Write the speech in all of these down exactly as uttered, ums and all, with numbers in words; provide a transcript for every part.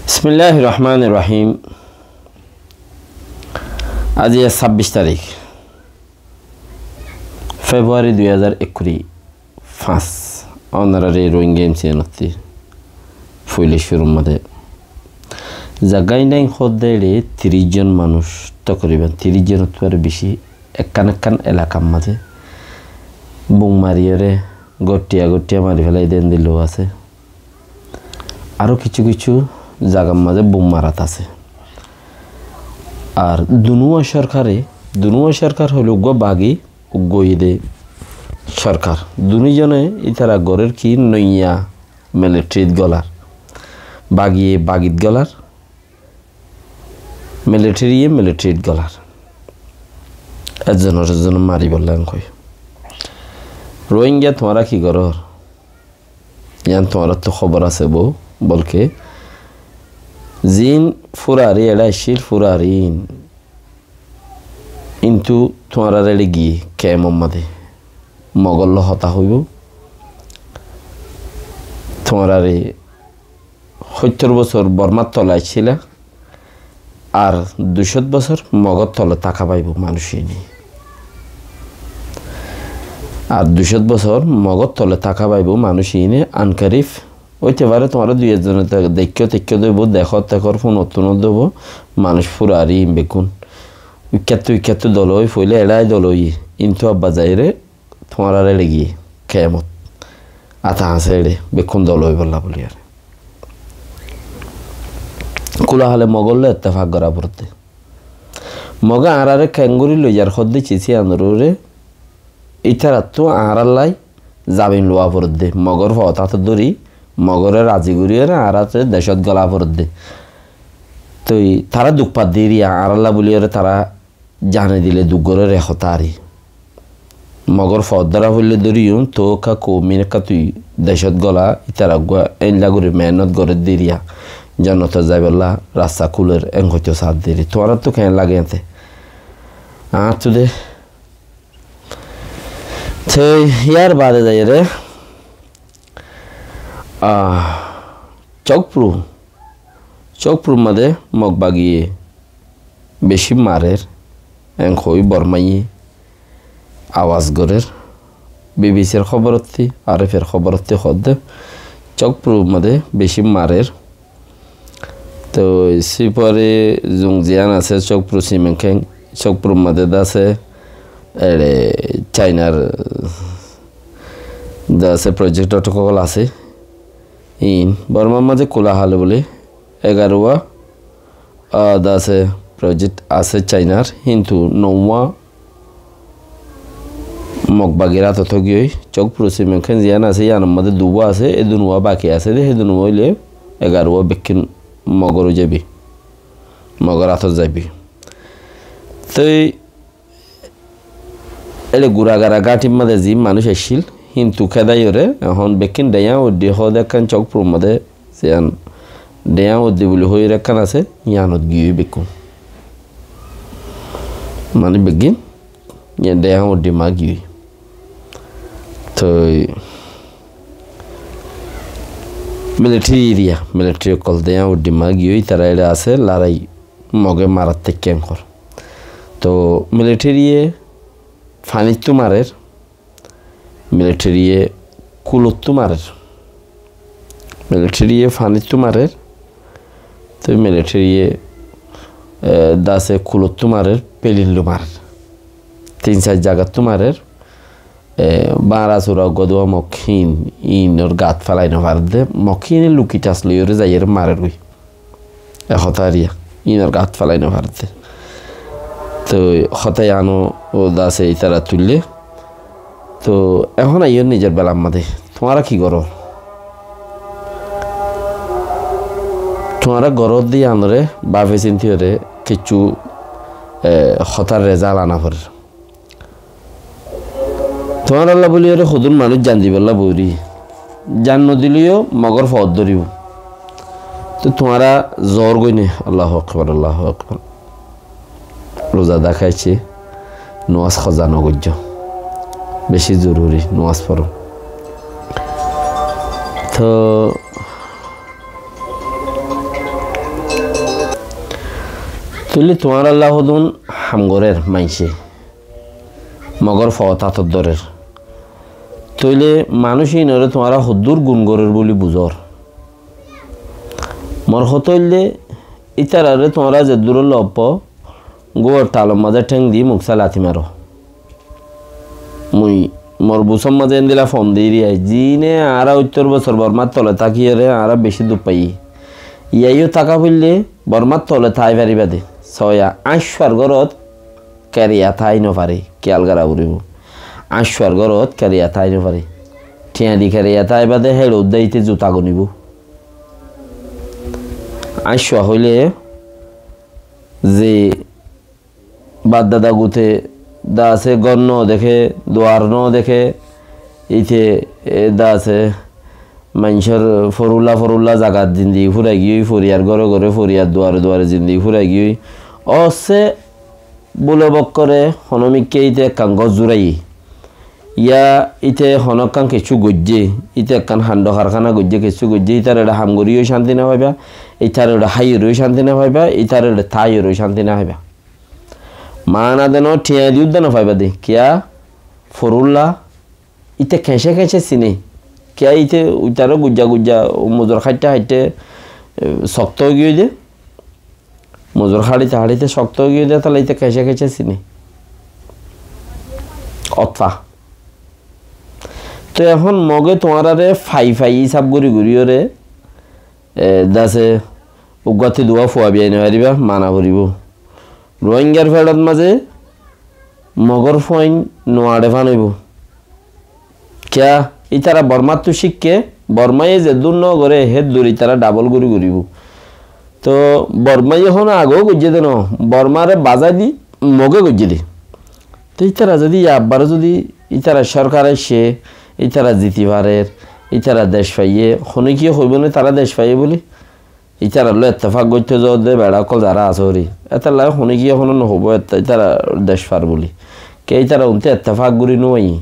Bismilláhir rohmánir rohím. Aijja sábbic tarík, Februari dui házar ekkuri fañs. Ónorare Rohingya M C N ottú foila cúrur mazé zaga iín hoódde eçé tiríc zon manúic, tokoriban tiríc zonottú aró bicí ekkán ekkán elakar mazé bum mariyóre gotthiya gotthiya mari félai de endilla asé. Aró kissú kissú zagar mazé bum marat asé. Ar dunúwa sorkare, dunúwa sorkar óilo uggúa bagi, uggúa ede sorkar. Dunú zone ítara gorér ki noiya militarit golar. Bagiye bagit golar, militariye militarit golar. Ekzonore ekzon maribólla en hoi. Rohingya tuáñra ki gorór? Yián tuáñrattú hóbor asé bou, bolke ziín furari eçé accíl, furari iín. Kintu tuáñrare eçé giyé kemor mazé Mogor loi hotá hoibóu. Tuáñrare hóittor bosór Bormar tole accíla, ar dui cót bosór Mogor tole táka faibóu manúic iíne. Ar dui cót bosór Mogor tole táka faibóu manúic iíne, ankarib óite fare tuáñra dui ekzone te-, deikkó, deikkó de bou, dekó, dekór, fúnot, túnot de bou, manúic furari iín bekkún. Uikkáttú, uikkáttú dol ói, foila eçé dol ói, kintu abba zaiyóre tuáñrare eçé giyé kemot. Ata asé eçé, bekkún dol óibolla buliyóre. Kúla hale Mogor loi ettefak gorá foredde. Moge añárare keéngorí loizar hoódde cíci anorore, ítarattú añárallai zabin luwa foredde. Mogor foót átot dóri, Mogore razi goríyore añárattú decót gola foredde. Toi tará duk fadde eriya, añáralla buliyóre tará zane dile duk gorér e hotá ari. Mogor foót dóra foille dóri yun, toóu ekká koum iín ekká tui decót gola, ítara uggúa éilla gorí meénnot gorédde eriya, jonnotot zaibólla rasta kúler, en hoitó saádde eri. Tuáñrattú keén lage ente? Añáttu de. Toi yar baade zaiyóre, ah, Cókfru, Cókfrur mazé Mog bagiye bicí marer, en hoi Bormaiye awaz gorér. B B C r hóborottú, R F A r hóborottú hoódde, Cókfrur mazé bicí marer. Toi sífore zung ziyán asé, Cókfru Simenkeng, Cókfrur mazé de asé, eçé Cainar de asé, project ókkol asé. Iín Bormar mazé kúla hale bóle egaruwa, ah, de asé, project asé Cainar, kintu nouwa Mog bagir átot giyói, Cókfru Simenkeng ziyán asé, yiánor mazé duwa asé, e dunuwa baki asé de, he dunuwa óile egaruwa bekkín Mogor ói zaibi, Mogor átot zaibi. Toi eçé gura gara gáñçir mazé ziín manúic accíl, kintu kédaiyóre ehón bekkín dheñá uddí hoóde ekkán Cókfrur mazé ziyán dheñá uddí buli hoiyóre ekkán asé, yiánot giyói bekkún. Mani beggín yián dheñá uddí ma giyói. Toi military area, military ókkol dheñá uddí ma giyói, tará eçé asé, larai Moge marat táikke en hor. Toi militariye fanittú marer, militariye kúlottú marer. Militariye fanittú marer, toi militariye, eh, de asé kúlottú marer, pelin loi marer. Tin sair zagattú marer, eh, báñra sura uggúa duwa Mog híin, híinor gat félai nofaredde. Mog híine luki thas loiyóre zaiyóre marer goi. E hotá eriya, híinor gat félai nofaredde. Toi hotá yiáno de asé ítara tuille. Toi ehón aiyó nizor belar mazé. Tuáñra ki gorór? Tuáñra goródde yiánore báfi sintiyóre kessú, eh, hotár rezalt ana forer. Tuáñralla bóliyore hodún manúic zan dibolla boóri. Zan nodileyó Mogor foót dóribo. Toi tuáñra zoór goiné, Allahu Akbar, Allahu Akbar. Ruza dakáice, nomás hoza nogoijjó. Beci zoruri, nomás foró. Toi Tóile tuáñralla hodún ham gorér maincé, mogór foót átot dórer. Tóile manúic íinoré tuáñra hoddúr gun gorér bóli buzór. Mor hotá óilde, ítararé tuáñra zeddúr lobbó, gúor talor mazé théng di muksa lati maró. Mui mor busór mazé endilla fom di riyai, ziíne añára óittor bosór Bormár tole tákiyóre añára bicí duk faiyí. Yíaiyó táka foillé Bormár tole tái faribá de. Soóiya, añccuar górot keriya tái nofarí, kiyál gorá foribóu. Añccuar górot keriya tái nofarí. Thiañ di keriya tái bade héçe uddá íte zuta gonibóu. Añccua hoilé ze baf dada gute de asé, gór no deké, duar no deké, íte, e, de asé, maincór forulla forulla zagat zindigi furai giyói, foriyar góre góre, foriyar duare duare zindigi furai giyói. Ósse bule bokkore hono mikká íte ekkán gór zuraiyé. Yá íte honókkan kiccú goijjé, íte ekkán handó karkána goijjé, kiccú goijjé, ítare eçé ham goríyó cánti no faibá, ítare eçé háiyoré cánti no faibá, ítare eçé táiyoré cánti no faibá. Maana de no, thiañ di uddá no faibá de. Kiyá? Forulla, íte keñcé keñcé siné. Kiyá íte uitaré gujja gujja mozur háitte háitte, e, sokto ói giyói de. Mozur háçite háçite sokto ói giyói de, táile íte keñcé keñcé siné. Otfa. Tóu ehón Mogé tuáñráre fai fai ísab gorí goríyoré, e, de asé, uggúattí duwá fua biyai no faribá, mana foribóu. Ruáingar feçot mazé Mogór fuain nuaçe fán óibou. Kiyá? Ítara Bormáttu cíkke, Bormáye zeddúr no goré, héddur ítara dhabol gorí goríbou. Tóu Bormáye honó agóu goijjé dé no, Bormáre bazái di Mogé goijjé dé. Tóu ítara zodi yabbar zodi ítara sórkar aiccé, ítara ziti farer, ítara dec faiyé, honókiye hoibó né tará dec faiyé bóli? Ítarallói ettefak goittó zoódde beçá ókkol zará asé óri. Étalla honíkiye honó nohóibo etta-, ítara dec far bóli. Ke ítara untú ettefak gorí nuaiyé?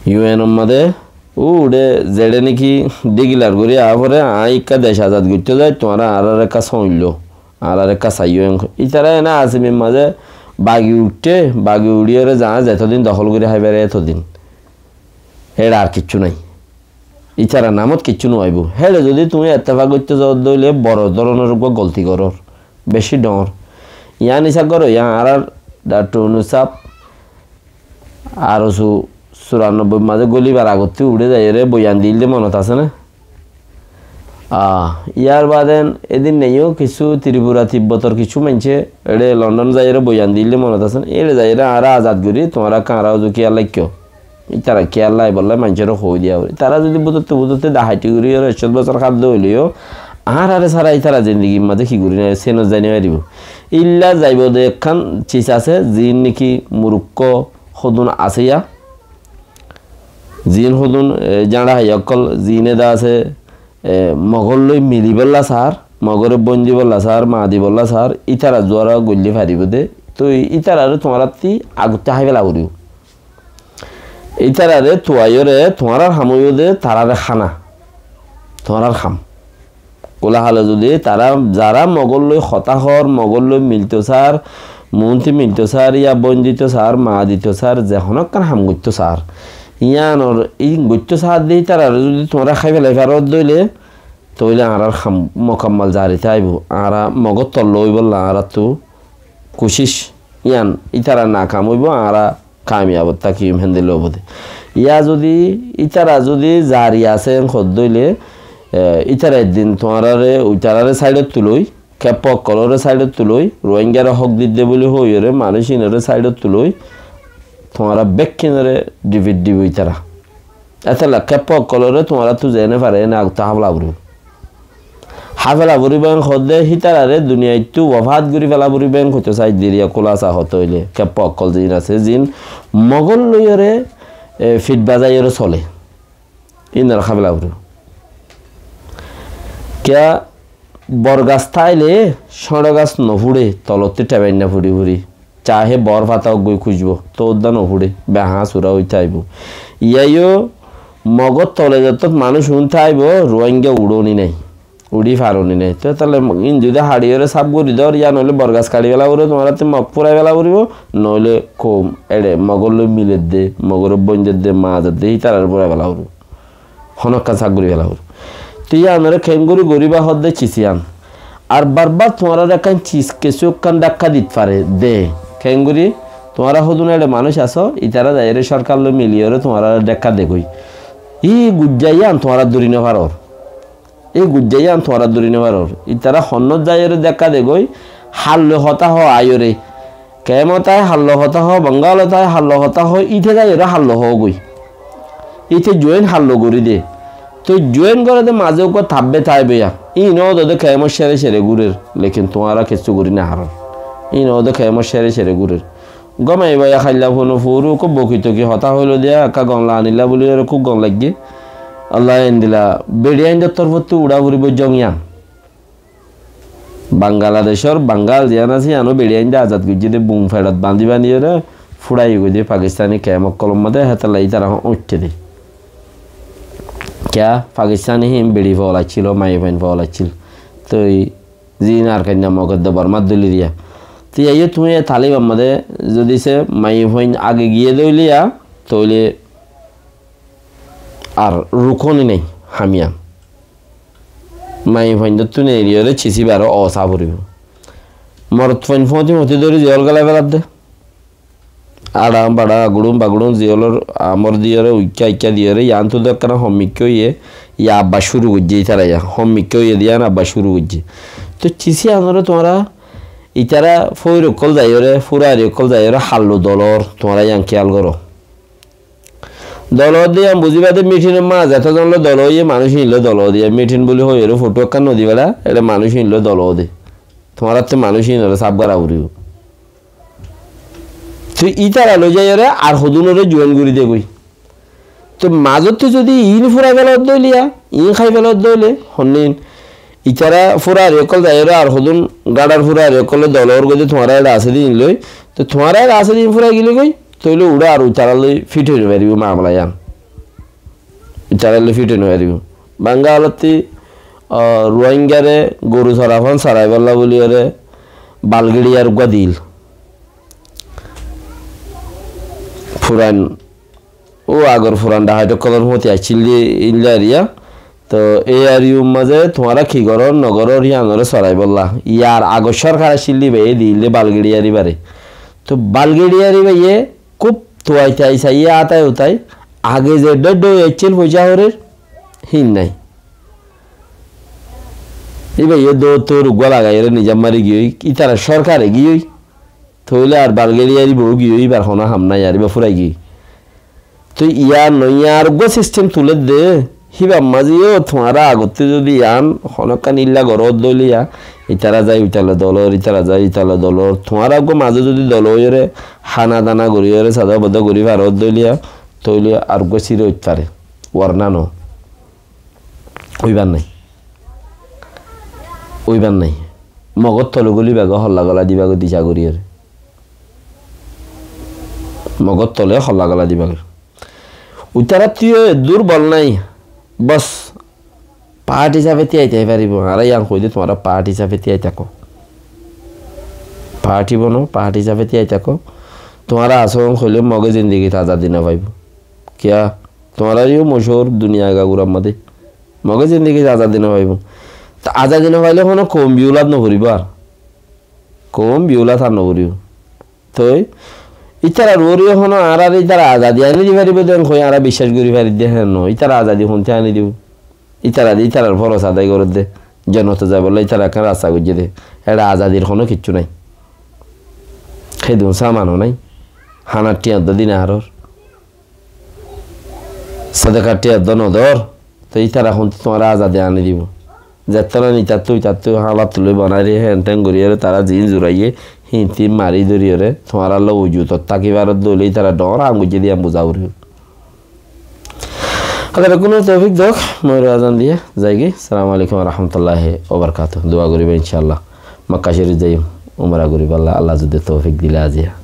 U N or mazé uçé zeçé néki declare gorí aá foré, aññí ekká dec azad goittó zai, tuáñra añáráre ekká sóoñilló, añáráre ekká saiyó. Ítara ené Asimir mazé bagi uiththé, bagi uçíyoré zañá zetodin dohól gorí hái faré étodin. Éçe ar kiccú nái. Ítarar namot kiccú no aibó. Héçe zodi tuñí ettefak goittó zaódde óile boro dóronor uggúa golti gorór. Beci dhoóñr. Yián isá goró, yián añárar Daktor Yunus sáb añçároso curannobboi mazé gólibar agottí uçé zaiyóre boyan diíl dé monot asé né? Ah, yar baade edin neyó kissú Tripura Tibbotor kissú maincé éçe London zaiyóre boyan diíl dé monot asé né? Éçe zaiyóre añára azad gorí, tuáñra ekká añára uzu kiyá laikkó. Ítara kiyá laibolla maincóre hoói diya foré. Tará zodi bútotte bútotte daháiti gorí yóre ekcót bosór háddé óileyo, añáráre sára ítara zindigir mazé ki gorí no, senot zai no faribó. Ílla zaibo de ekkán sis asé, ziín néki murukkó hodún asé yá. Ziín hodún, e, jáñça haiya ókkol, ziíne de asé, e, mogór lói milibólla saár, mogóre bóin dibólla saár, maa dibólla saár, ítara zuára goillé faribó de. Tói ítararé tuáñrátti agottí hái fela foribó. Ítararé tuaiyóre tuáñrár ham óibo de taráre hána. Tuáñrár ham. Kúla hále zodi tará zará mogór lói hotá hoór, mogór lói milto saár, muúnti milto saár, yá bóin dito saár, maa dito saár, ze honókkan ham goittó saár, yíanor í goittó saár de ítararé zodi tuáñra hái felai faródde óile, tóile añárár ham mukammal zari táibo. Añára mogór tolla óibolla añáráttu kucíc, yían ítara nakam óibo, añára kamiyab tákiyum héndilla óibo de. Yá zodi, ítara zodi zari asé en hoódde óile, e, ítara eddin tuáñráre, uitaráre sáidot tulói, keppa ókkolóre sáidot tulói, Ruáingaré hók didde bóli hoóiyoré manúic ínoré sáidot tulói, tuáñra bekkúnoré dhifit dibou ítara. Étella keppa ókkolóre tuáñráttu zeéne faré éne agottá háfela foribó. Háfela foribó en hoódde hítararé duniyaittú wafát gorí fela foribó en hoitó saidde riya kúlasa hotá óile keppa ókkol ziín asé, ziín mogór lóiyoré, e, fit bazaiyóre solé. Ínoré háfela foribó. Kiyá, bor gas táile cóñço gas nofúçe, tolottí thebainna furi furi. Cahe bor fata uggúa kucbó, tóu uddá nofúçe, behañsura ói táibo. Yíaiyó mogór tole zottót manúic uún táibo, Ruáinga uçóni nái. Uçí faron né nái. Tóile ín zodi haçiyóre sáf gorí dór, yá noóile borgas kaçi fela foribó, tuáñrattú Mog fúrai fela foribó, noóile koum, eçe Mogor loi miledde, Mogoré bóindedde, mazedde, ítararé fúrai fela foribó. Honókkán sáf gorí fela foribó. Te yíanoré keéngorí goríba hoódde cis yían. Ar barbar tuáñraré ekkán cis kessú ekkán dhákka dit fare de. Keéngorí tuáñra hodún eçe manúic asó, itará zaiyóre sórkar loi miliyóre tuáñraré dhákka degói. Í guijja yían tuáñra dóri nofarór. Í guijja yían tuáñra dóri nofarór. Itará honnót zaiyóre dhákka degói, halloi hotá hoó aiyóre. Kemot ai halloi hotá hoó, Bangalot ai halloi hotá hoó, íte zaiyóre halloi hoógoi. Íte join halloi gorí de. Toi join goré de mazé uggúa tábbe táibo yá. Íin ódode kemot cére cére gúrer, lekin tuáñra kessú gorí nofarór. Íin ódode kemot cére cére gúrer. Gom aibá yá háilla fúno furu kúb boki toki hotá hoiló de yá, ekká gom lanillá buliyóre kúb gom laiggé. Allah endilla beçi aindór torfóttu uçá foribó zong yían. Bangladecór Bangal ziyán asé, yíano beçi aindé azad goijjé dé, bum feçot bañdí bañdíyóre fúçai goi dé Pakistani kemp ókkolor mazé, hétolla ítara uñiththé dé. Kiyá? Pakistani híin beçi fool accíl, maiyafuain fool accíl. Toi ziín Arkainna Mogedde Bormát dóli diya. Toi yíaiyó tuñí e Taliban mazé zodi se maiyafuain age giyé dóiliya, tóile ar rukóni nái ham yían. Maiyafuaindóttu neeriyóre cisí baró oosá foribó. Morotfuain fóñti fóñti dóri ziyól gólai féladde. Aça, baça, aguçum, baguçum ziyólor amor diyóre, uikká uikká diyóre, yíantu dé ekkána hommikká óiye, yá abbar cúru goijjé ítara yá. Hommikká óiye dé yían abbar cúru goijjé. Toi cisí anoré tuáñra ítara fóir ókkol zaiyóre, fúrari ókkol zaiyóre, hallu dolor, tuáñra yían kéyal goró. Dolo de yían buzíba de, mitinor mazé zetó zon loi dolo óiye, manúic íin loi dolo de yían, mitin buli hoiyóre fotó ekkán nodi beça, eçe manúic íin loi dolo de. Tuáñrattú manúic íinoré sáf gorá foribó. Tui ítara loi zaiyóre ar hodúnoré juain gorí de goi. Toi mazóttu zodi íin fúrai fela dóiliya, íin hái fela dóile, honnín ítara fúrari ókkol zaiyóre ar hodún gáçar fúrari ókkol loi dolo ór goi de tuáñra eçe asé de íin loi, toi tuáñra eçe asé de íin fúrai gilé goi, tóile uçá ar itarálloi fíthai no faribó mamela yían. Itarálloi fíthai no faribó. Bangalottí, ah, Ruáingaré goru sora fán soraibólla buliyóre Balgiriyar uggúa dil. Furan, ó agor furan dhahait ókkolór fúti accíl dé ílla eriya. Toi ei eriyar mazé tuáñra ki gorór, no gorór, yíanoré soraibólla. Yar agor sórkar accíl dé íbaye dil dé Balgiriyar íbaré. Toi Balgiriyar íbaye kúb tuai tuai saiyé, átai utai, age ze dhoidho ói accíl foicá horér, híin nái. Íbaye dór tór uggúa lagaiyóre nizam mari giyói, ítara sórkare giyói, tóile ar Balgiriyar íba ó giyói, íbar honó ham nái, ar íba fúrai giyói. Toi yían no, yían ar uggúa sistem tulé dé, híbar mazé yó tuáñra agottú zodi yían honókkan ílla goró dóiliya, ítara zai ítalla dolo ór, ítara zai ítalla dolo ór, tuáñra uggúa mazé zodi dolo óiyore, hána dana goríyore, sada boda gorí faró dóiliya, tóile ar uggúa siré óit fare. Warna no. Óibar nái. Óibar nái. Mogór tole gólibagói, holla gola dibagói disa goríyore. Mogór tole holla gola dibagói. Uitarattú yó durbol nái, bos, part hísafe tíyai táki faribó. Añára yían hoóide tuáñra part hísafe tíyai táko. Part híba no, part hísafe tíyai táko. Tuáñra asó hoilé Mogé zindigit azadi no faibó. Kiyá? Tuáñrar yó mochúr duniya gagurar mazé. Mogé zindigit azadi no faibó. Te azadi no failé honó koum biyulat no foribó ar. Koum biyulat ar no foribó. Toi ítarar uore yó honó añárar ítara azadi aní di faribó de hoi añára biccác gorí fari de hé no. Ítara azadi honté aní dibo? Ítara de ítarar foros adai gorér de. Jonnoto zaibolla ítara ekkán rasta goijjé de. Eçe azadir honó kiccú nái. Hédun saman ó nái. Hánar thiañ dó di no farór. Sodekar thiañ dó no dór. Toi ítara honté tuáñra azadi aní dibo? Zettóna itattú itattú háñlattú loi bonáiri héen théen goríyore tará ziín zuraiyé híin tíin mari dóriyoré tuáñrár loi ujutot táki faródde óile ítara dhoóñr ham goijjé de yían buzá foribó. Allah bekkúnore toufik douk, moiró azan diyé zaigí. Assalamu alaikum wa rahmatullahi wa barakatuhu. Dua goríba incállah. Makka Córif zaiyum, umra goríballa Allah zodi toufik dile aziya.